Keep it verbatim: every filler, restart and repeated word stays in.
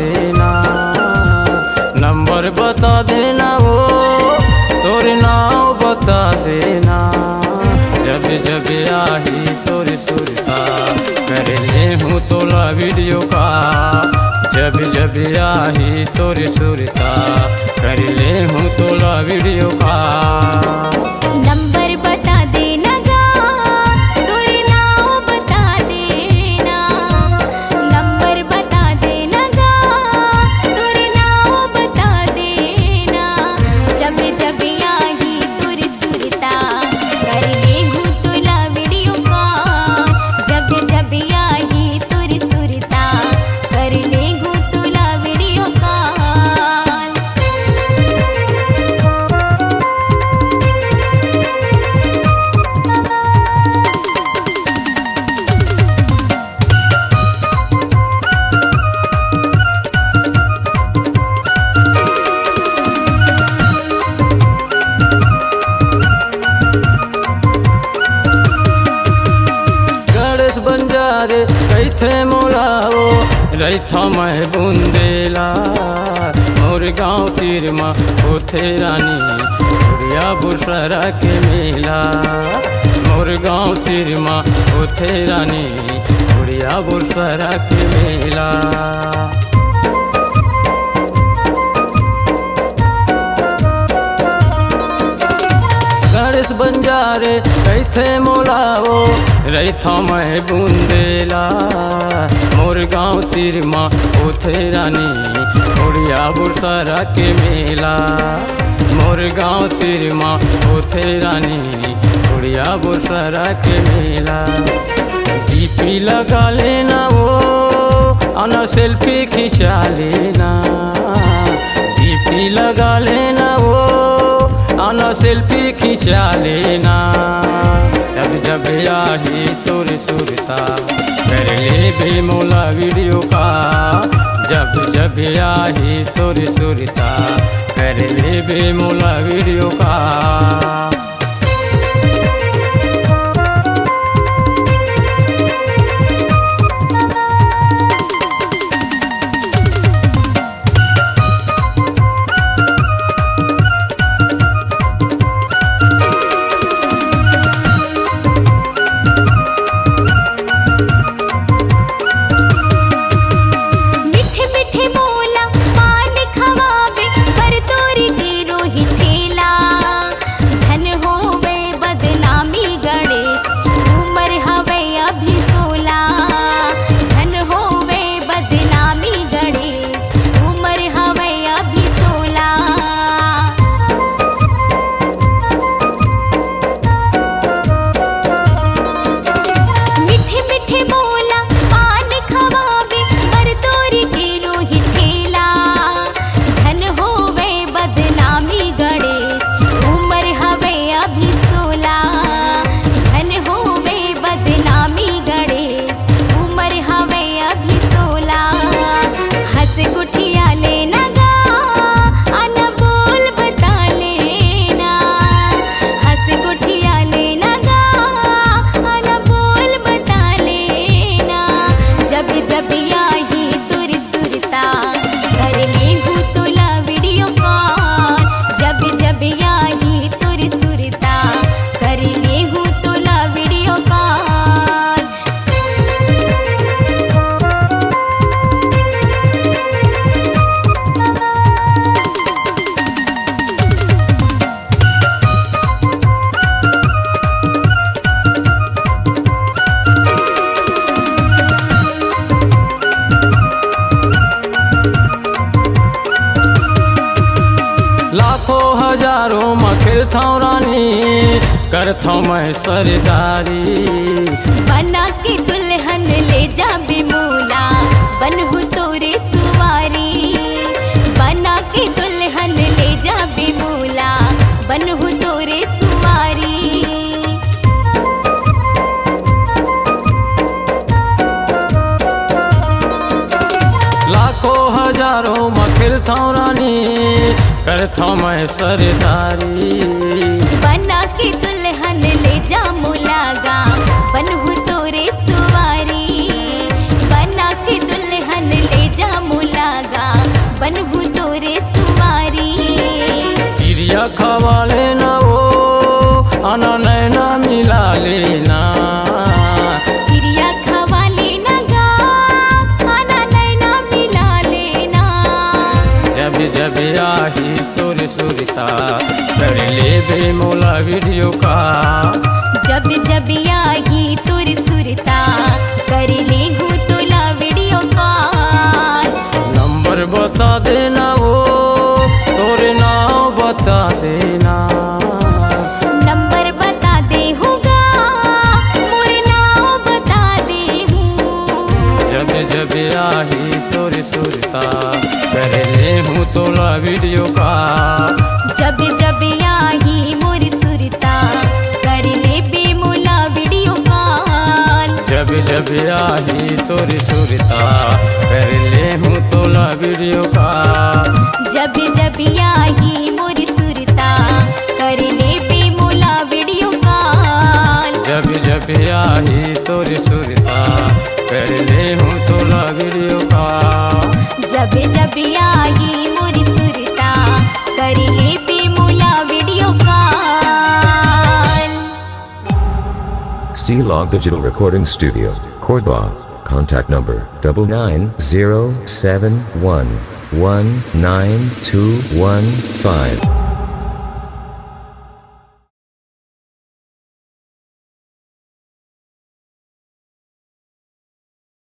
देना, नंबर बता देना वो, तोर नाव बता देना। जब जब आही तोर सुरता, कर ले हूँ तोला वीडियो कॉल। जब जब आही तोर सुरता, कर ले हूँ तोला वीडियो कॉल। नंबर बता देना गा, तोर नाव बता देना। नंबर बता देना गा, तोर नाव बता देना। जब जब आही तोर सुरता, कर ले हूँ तोला वीडियो कॉल। जब जब आही तोर सुरता, कर ले हूँ तोला वीडियो कॉल। गणेश बंजारे कहिथे मोला वो, रहिथव मैं बुंदेला। मोर गांव तीर म होथे रानी बुढ़िया बुसरा के मेला। मोर गांव तीर म होथे रानी बुढ़िया बुसरा के मेला। गणेश बंजारे कहिथे मोला वो, रहिथव मैं बुंदेला। मोर गांव तीर म होथे रानी बुढ़िया बुसरा के मेला। मोर गांव तीर म होथे रानी बुढ़िया बुसरा के मेला। डीपी लगा लेना वो, अना सेल्फी खिंचा लेना। डीपी लगा लेना वो, अना सेल्फी खिंचा लेना। जब जब आही तोर सुरता, कर लेबे मोला वीडियो कॉल। जब जब आही तोर सुरता, कर लेबे मोला वीडियो कॉल। मीठे मीठे मोला पान खवावे, पर तोरी के रोही ठेला। झन होवे बदनामी गणेश, उमर हवे अभी सोला। झन होवे बदनामी गणेश, उमर हवे अभी सोला। मीठे मीठे मोला पान खवावे, पर तोरी के रोही ठेला। झन होवे बदनामी गणेश, उमर हवे अभी सोला। झन होवे बदनामी गणेश, उमर हवे अभी सोला। हंस गोठिया लेना गा, अनमोल बता लेना। हंस गोठिया लेना गा, अनमोल बता लेना। जब जब आही तोर सुरता, कर लेहूँ तोला वीडियो कॉल। जब जब आही तोर सुरता, कर लेहूँ तोला वीडियो कॉल। लाखों हजारों म खेलथौं रानी, करथौं मैं सरदारी। बना के दुल्हन ले जाबे मोला, बनहूँ तोरे सुवारी। बना के दुल्हन ले जाबे मोला, बनहूँ तोरे सुवारी। लाखों हजारों म खेलथौं रानी, करथौं मैं सरदारी। बना के दुल्हन ले जा मोला गा, बनहूँ तोरे सुवारी। बना के दुल्हन ले जा मोला गा, जब आही तोर सुरता, कर लेबे मोला वीडियो कॉल। जब जब आही तोर सुरता, कर लेहूँ तोला वीडियो कॉल। नंबर बता देना वो, तोर नाव बता देना। नंबर बता देहूँ गा, मोर नाव बता देहूँ। जब जब आही तोर सुरता, कर लेहूँ तोला वीडियो कॉल। जब जब आही मोर सुरता, कर लेबे मोला वीडियो कॉल। जब जब आही तोर सुरता, कर लेहूँ तोला वीडियो कॉल। जब जब आही मोर सुरता, कर लेबे मोला वीडियो कॉल। जब जब आही तोर सुरता, कर लेहूँ तोला वीडियो कॉल। जब जब आही मोर सुरता, कर लेबे मोला video call. C Log Digital Recording Studio, Korba. Contact number double nine zero seven one one nine two one five.